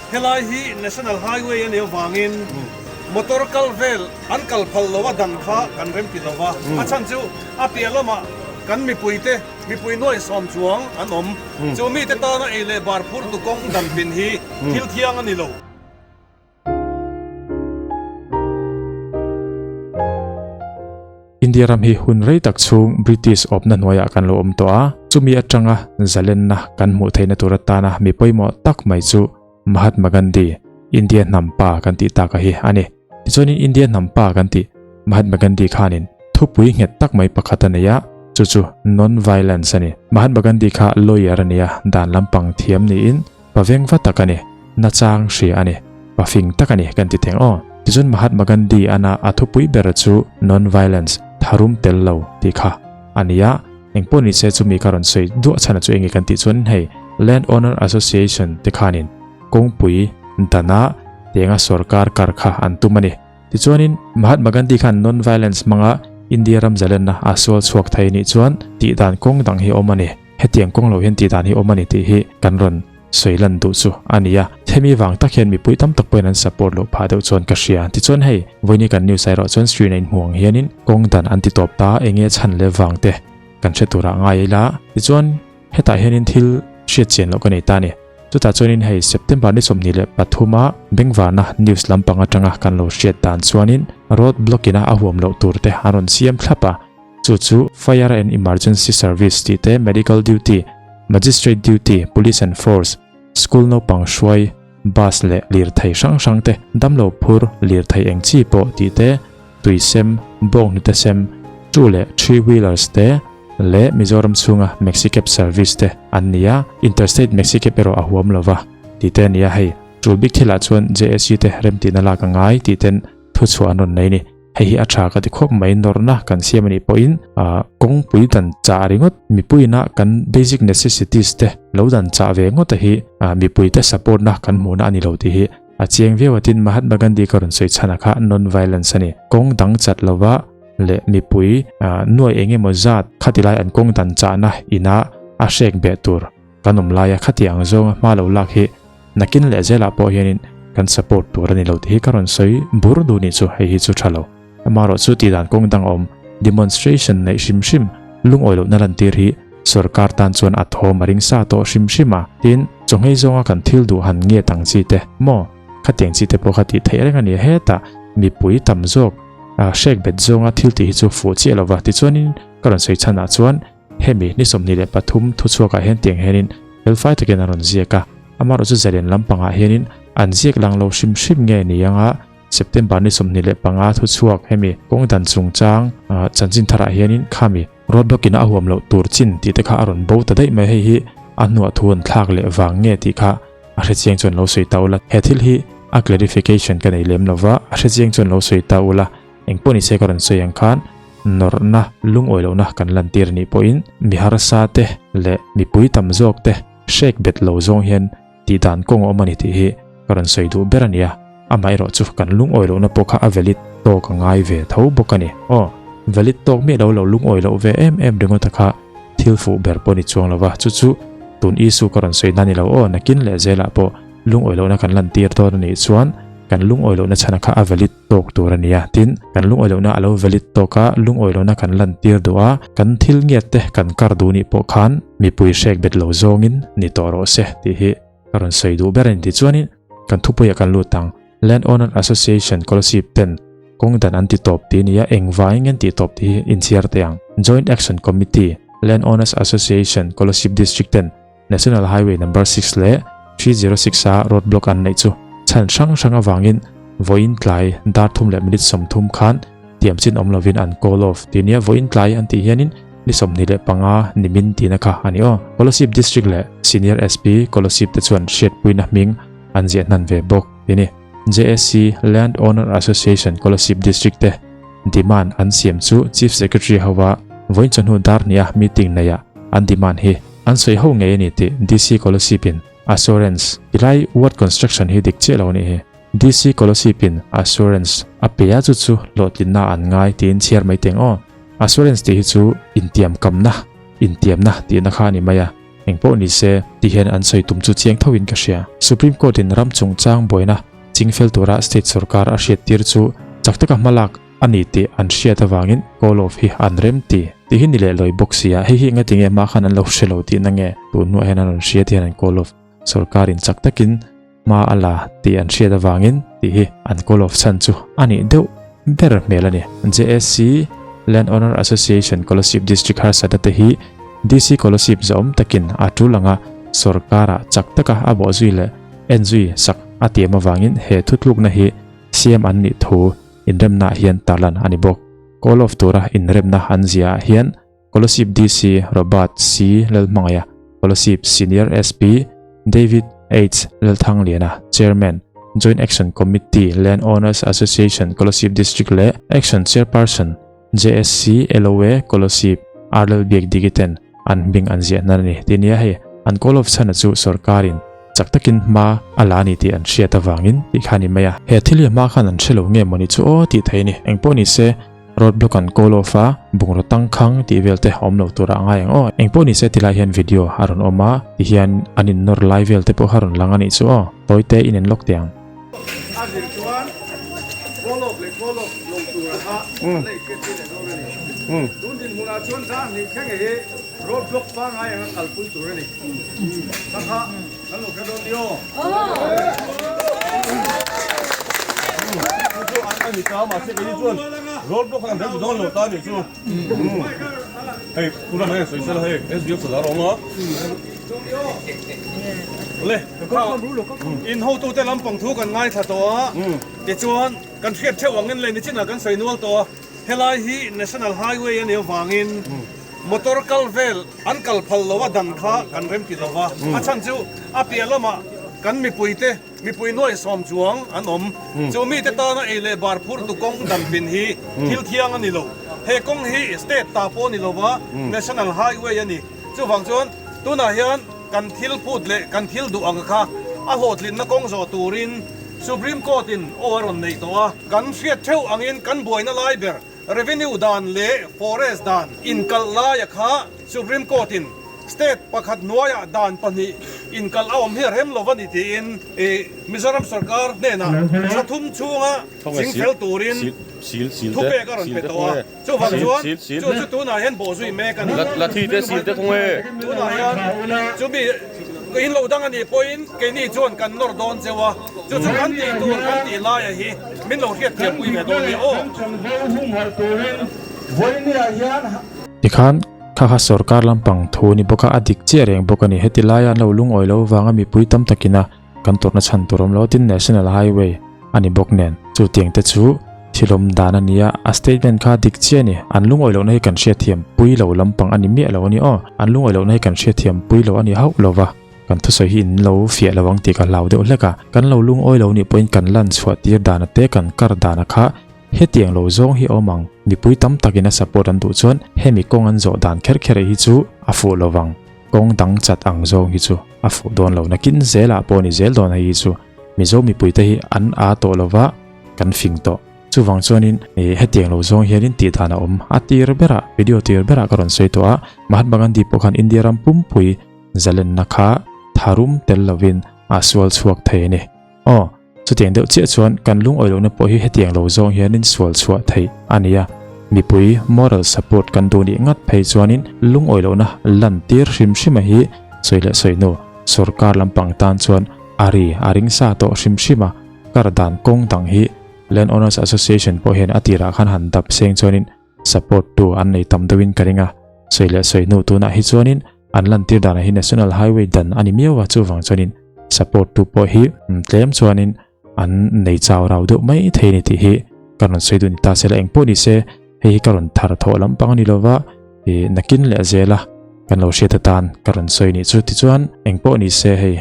Helai hi National Highway a nih avangin motor kal vel an kal phal lo a dan kha kan remti lo va, a chhan chu a piah lamah kan mipuite mipui nuai sawm chuang an awm. Chu mite tana ei leh bar phurtu kawng dan pin hi thil thiang a ni lo. India ram hi hun rei tak chhung British awpna hnuaiah kan lo awm tawh a, chumi atanga zalenna kan hmuh theihna tur atana mi pawimawh tak mai chu Mahatma Gandhi, India hnam pa kan tih taka hi a ni. Tichuanin India hnam pa kan tih Mahatma Gandhi khanin thupui nghet tak mai pakhat a nei a, chu chu non-violence a ni. Mahatma Gandhi kha lawyer a ni a, dan lampang thiam niin Pa veng va tak a ni, nachang hria a ni, pa fing tak a ni kan ti theng aw. Tichuan Mahatma Gandhi ana a thupui ber chu non-violence, tharum tel lo tih kha a ni a, engpawh ni se chumi ka rawn sawi duah chhan a chu enge kan tih chuan hei Land Owner Association te khanin kawngpui dana tenga sorkar kar kha an tum a ni. Tichuanin Mahatma Gandhi khan non-violence hmanga India ram zalenna a sual chhuak thei nih chuan tihdan kawng dang hi awm a ni. Hetiang kawng lo hian tihdan hi awm a ni tih hi kan rawn sawi lan duh chu a ni a. Hemi vang tak hian mipui tam tak pawhin an support loh phah deuh chuan ka hria. Tichuan hei, vawiini kan news erawh chuan screen a inhmuh ang hianin kawng dan an ti tawp ta, eng nge chhan leh vang te kan hre turah ngai ila. Tichuan hetah hianin thil hriat chian loh ka nei ta a ni. Chutah chuanin hei September ni 23 a Bengvarna news lampang atanga kan lo hriat dan chuanin road block ina a huam loh tur te an rawn siam thlap a. Chu chu Fire and Emergency Service tih te, Medical Duty, Magistrate Duty, Police and Force, School naupang hruai, Bus leh lirthei hrang hrang te, damlo phur, lirthei eng chi pawh tih te, tui sem, bawnghnute sem, two leh three wheelers te leh Mizoram chhunga Maxi Cab service te an ni a, Interstate Maxi Cab erawh a huam lova tih te a ni a, hei tul bik thilah chuan JAC te remtihna lak a ngai tih ten thuchhuah an rawn nei a ni. Hei hi a tha ka ti khawp mai, nawrhna kan siam a nih pawhin kawngpui dan chah ringawt mipuiina kan basic necessities te lo dan chah ve ngawt a hi mipuite support na kan hmuhna a ni lo tih hi a chiang viau a tin Mahatma Gandhi ka rawn sawi chhan a kha non violence a ni. Kawng dang chat lova leh mipui nuai eng emaw zat khatilai an kawng dan chahna ina a hrek beh tur kan awm laia khatiang zawnga hma lo lak hi Nakin leh zelah pawh hianin kan support tur a ni lo tih hi ka rawn sawi bur duh nih chu hei hi chu tha lo. Amaherawh chu tihdan kawng dang awm demonstration neih hrim hrim lungawi lohna lantir hi sorkar tan chuan a thawm a ring sa tawh hrim hrim a. Tin, chawnghei zawnga kan thil duh han nget ang chi te maw khatiang chi te pawh kha tih theih reng a ni a hetah mipui tam zawk hrek bet zawnga thil tih hi chu fuh chiah lova tichuanin ka rawn sawi chhanah chuan Hemi ni 23 thuchhuakah hian tiang hianin felfai takin an rawn ziak a, amaherawh chu zalen lampangah hianin an ziak lang lo hrim hrim nge ni anga September ni 25 thuchhuak hemi kawng dan chungchang chanchin tharah hianin khami roadblock in a huam loh tur chin tih te kha a rawn bo ta daih mai hei hi a hnuah thu an thlak leh vang nge tih kha a hrechiang chuan lo sawi ta ula he thil hi a clarification ka nei lem lova a hrechiang chuan lo sawi ta ula engpawh ni se ka rawn sawi ang khan Nawrhna lungawi lohna kan lantir anih pawhin mi harsa te leh mipui tam zawk te hrek bet lo zawng hian tihdan kawng a awm a ni tih hi ka rawn sawi duh ber a ni a, amaherawh chu kan lungawi lohna pawh kha a valid tawk a ngai ve tho bawk a ni. Aw, valid tawk miah lo lo lungawi loh ve em em ringawt a kha thil fuh ber pawh ni chuang lo va, chu chu tun issue ka rawn sawi na ni lo aw, nakin leh zelah pawh lungawi lohna kan lantir dawn a nih chuan kan lungawi lohna chhan a kha a valid tawk tur a ni a, tin, kan lungawi lohna a lo valid tawk a, lungawi lohna kan lantir duh a, kan thil ngiat te kan kar duh nih pawh khan mipui hrek bet lo zawngin ni tawh rawh se tih hi ka rawn sawi duh ber a ni. Tichuanin kan thupuiah kan lut ang, Land Owner Association Kolasib ten kawng dan an ti tawp tih a ni a, engvangin an tih tawp tih hi inchhiar teh ang. Joint Action Committee, Land Owners Association Kolasib District ten National Highway Number 6 leh 306 a road block an neih chu chhan hrang hrang avangin vawiin tlai dar thum leh minute 30 khan tiam chin awm lovin an call off tih nia vawiin tlai an tih hianin ni 25 nimin tihna kha a ni aw. Kolasib District leh Senior SP Kolasib te chuan hriatpuina hming an ziah hnan ve bawk tih ni. JAC Land Owner Association Kolasib District te demand an siam chu Chief Secretary hova vawiin chawhnu dar hniha meeting neihah an demand hi An sawi ho ngei a ni tih DC Kolasib-in assurance tilai ward construction hi dik chiah lo a nih hi. DC Kolasib-in assurance a pe a chu chu hlawhtlinna an ngai tiin chhiar mai teng aw. Assurance tih hi chu intiamkamna, intiamna tihna kha a ni mai a. Engpawh ni se, ti hian an sawi tum chu chiang tho in ka hria. Supreme Court in ram chungchang buaina chingfel tura state sorkar a hriattir chu chak taka hmalak a ni tih an hriat avangin call off hi an rem ti tih hi ni leh lawi bawk sia. Hei hi engatinge hma khan an lo hre lo tihna nge tun hnuah hian an rawn hria tih hian an call off sorkar in chak takin hma a la tih an hriat avangin tih hi an call off chhan chu a nih deuh ber hmel a ni. JSC Land Owner Association Kolasib District harsatna te hi DC Kolasib zahawm takin a tul anga sorkara chak taka a bawhzui leh enzui sak a tiam avangin he thutlukna hi siam an nih thu inremnaah hian tarlan a ni bawk. Call off tura inremna an ziaah hian Kolasib DC Robert C Lalhmangaia, Kolasib Senior SP David H Lalthangliana, Chairman, Joint Action Committee Land Owners Association Kolasib District leh Action Chairperson JSC LOA Kolasib R Lalbiakdiki ten an hming an ziah hnan a ni. Ti nia hei an call off chhana chu sorkarin chak takin hma a la a ni tih an hriat avangin tih kha a ni mai a. He thil hi hma khan an hre lo nge mawni chu aw tih thei a ni. Engpawh ni se Road block an call off a, bungraw tangkhang tih vel te a awm lo tur ah a ngai ang aw. Engpawh ni se tilai hian video a rawn awm a, tihian an in nawr lai vel te pawh kha rawn lang a nih chu aw. Tawi te in en lawk teh ang. A zir chuan call off leh call off lo tur a kha a lei hriat tir leh dawn a ni. Tun dinhmunah chuan zan hnih thleng hi road block pangngai anga kalpui tur a ni. Kha kha kan lo hre dawn ni aw. Chu an ani ta mahse kei chuan road block an rem dawn lo ta ni chu hei pura mai sawi sela hei SDF sadar awm a le in hotu te lampang thu kan ngaithla tawh a tichuan kan hriat theuh angin leh nichinah kan sawi nual tawh a helai hi national highway a nih avangin motor kal vel An kal phal lo a dan kha kan rem ti lo va, a chhan chu a piah lamah kan mipuite, mipui nuai sawm chuang an awm. Chu mite tana ei leh bar phurtu kawng dan pin hi thil thiang a ni lo. He kawng hi state ta pawh a ni lo va, national highway a ni. Chuvang chuan tunah hian kan thil phut leh kan thil duh ang kha a hlawhtlinna kawng zawh turin Supreme Court-in aw a rawn nei tawh a. Kan hriat theuh angin kan buaina lai ber Revenue dan leh Forest dan inkalh laia kha Supreme Court in State pakhat hnuaiah dan pahnih inkalh a awm hi a rem lo a ni tiin Mizoram sorkar hnenah thla thum chhunga chingfel turin thupek a rawn pe tawh a, chuvang chuan chu chu tunah hian bawhzui mek a ni. Tunah hian chumi in lo dang a nih pawhin keini chuan kan nawr dawn cheu a, chu chu kan tih tur kan tih laia hi. Min lo hriat thiam pui ve dawn nia aw. Tikhan kha kha sorkar lampang thu ni bawk a, a dik chiah reng bawk a ni. Heti laia an lo lungawi lo vanga mipui tam takina kan tawrhna chhan tur awm lo tin National Highway a ni bawk nen chutiang te chu thilawm dan a nia. A statement kha dik chiah a ni. An lungawi lohna hi kan hriatthiam pui lo lampang a ni miah lo a ni aw. An lungawi lohna hi kan hriatthiam pui lo a ni hauh lo va. Kan thusawi hi in lo fiah lo ang tih ka hlau deuh hlek a, kan lo lungawi lo nih pawhin kan lan chhuah tir dana te kan kar dana kha hetiang lo zawng hi awm ang, mipui tam takin a support an duh chuan hemi kawng an zawh dan kher kher hi chu a fuh lo vang, kawng dang chat ang zawng hi chu a fuh dawn lo nakin zelah pawh ni zel dawn hei hi chu Mizo mipuite hi an aa tawh lova kan fing tawh. Chuvang chuanin hetiang lo zawng hianin tih dan a awm, a tir berah video tir berah ka rawn sawi tawh a, Mahatma Gandhi pawh khan India ram pumpui Zalenna kha tharum tel lovin a sual chhuak thei a ni. Aw, chutiang deuh chiah chuan kan lungawi lohna pawh hi hetiang lo zawng hianin sual chhuah theih a ni a. Mipui moral support kan duh nih ngat phei chuanin lungawi lohna lan tir hrim hrima hi sawi leh sawi hnu sorkar lampang tan chuan a ri a ring sa tawh hrim hrim a, kar dan kawng dang hi Land Owners Association pawh hian a tirah khan han dap seng chuanin support tu an nei tam deuhin ka ring a, sawi leh sawi hnu tunah hi chuanin an lantir danah hi National Highway dan a ni miau a, chuvang chuanin support tu pawh hi tlem chuanin an nei chau rau deuh mai thei a ni tih hi ka rawn sawi duh ni ta se la, engpawh ni se hei hi ka rawn thar thawh lampang a ni lova, ih nakin leh zela kan lo hriat atan ka rawn sawi nih chu tichuan engpawh ni se hei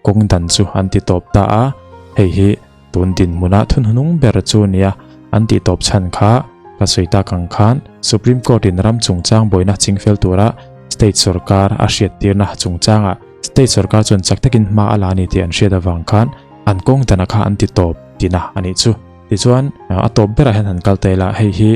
kawng dan chu an ti tawp ta a, hei hi. Tun dinhmunah thunhnung ber chu nia an tih tawp chhan kha ka sawi tak ang khan Supreme Court in ram chungchang buaina chingfel tura state sorkar a hriattirna chungchangah state sorkar chuan chak takin hma a la a ni tih an hriat avang khan an kawng dana kha an ti tawp tina a nih chu. Tichuan, a tawp berah hian han kal ta ila, hei hi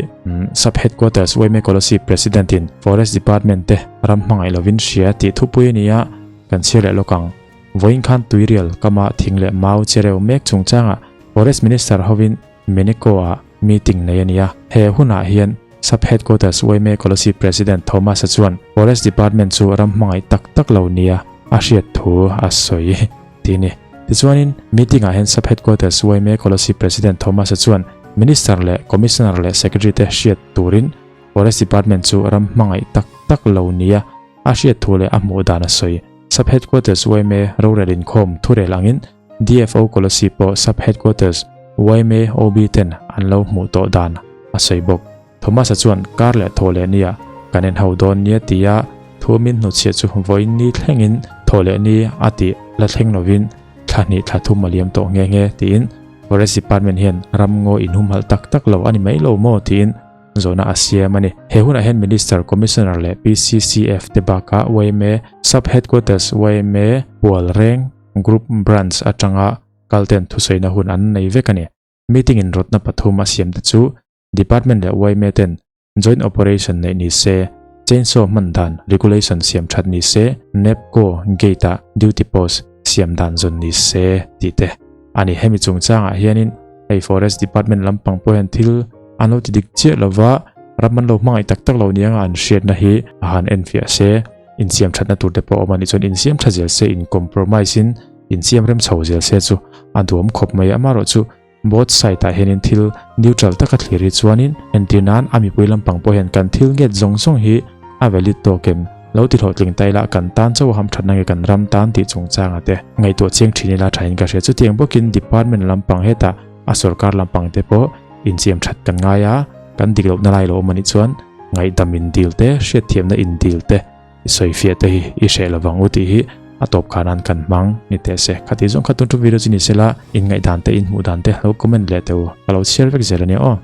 Sub Headquarters yma Kolasib President in Forest Department te ram hmangaih lovin hria tih thupui a ni a, kan chhiar leh lawk ang. Vawiin khan Tuirial kama thing leh mau chereu mek chungchangah Forest Minister hovin Meneko-ah meeting nei a ni a, he hunah hian Sub Headquarters yma Kolasib President Thomas-a chuan Forest Department chu ram hmangaih tak tak lo nia a hriat thu a sawi ti a ni. Tichuanin, meeting-ah hian Sub Headquarters yma Kolasib President Thomas-a chuan Minister leh Commissioner leh Secretary te hriat turin Forest Department chu ram hmangaih tak tak lo nia a hriat thu leh a hmuh dan a sawi. Sub Headquarters yma rorel inkhawm thurel angin DFO Kolasib pawh Sub Headquarters yma OB ten an lo hmuh tawh dan a sawi bawk. Thomas-a chuan kar leh thaw leh nia kan en ho dawn nia tia thu min hnutchhiah chu vawiin ni thlengin thaw leh ni a tih la thleng lovin thla hnih thla thum a liam tawh nghe nghe tiin Forest Department hian ramngaw inhumhalh tak tak lo a ni mai lo maw tiin zawhna a siam a ni. He hunah hian Minister, Commissioner leh PCCF te bakah yma Sub Headquarters yma Pualreng Group Branch atanga kalten thusawiina hun an nei vek a ni. Meeting in rawtna pathum a siam te chu Department leh yma ten Joint Operation neih ni se, Chainsaw hman dan Regulation siam that ni se, NEPCO Gate ah Duty Post siam dan zawn ni se tih te a ni. Hemi chungchangah hianin hei Forest Department lampang pawh hian thil an lo ti dik chiah lova ram an lo hmangaih tak tak lo nianga an hriatna hi a han enfiah se. Insiam thatna tur te pawh a awm a nih chuan insiam tha zel se, in compromise in insiam rem chho zel se chu a duam khawp mai a. Amaherawhchu both side ah hianin thil neutral taka thlir hi chuanin entir nan a mipui lampang pawh hian kan thil nget zawng zawng hi a valid tawk em? Lo ti hlawhtling ta ila kan tan chauh a ham thatna nge kan ram tan tih chungchanga te ngaihtuah chiang thin ila thain ka hria. Chutiang bawkin department lampang hetah a sorkar lampang te pawh insiam that kan ngai a, kan dik lohna lai lo awm a nih chuan ngaihdam in dil te, hriatthiamna in dil te, i sawifiah te hi i hreh lovang u tih hi a tawp khan an kan hmang ni teh se. Khati zawng kha tun thu video chu ni sela, in ngaihdan te, in hmuh dan te lo comment leh teh u, ka lo chhiar vek zel a nia aw.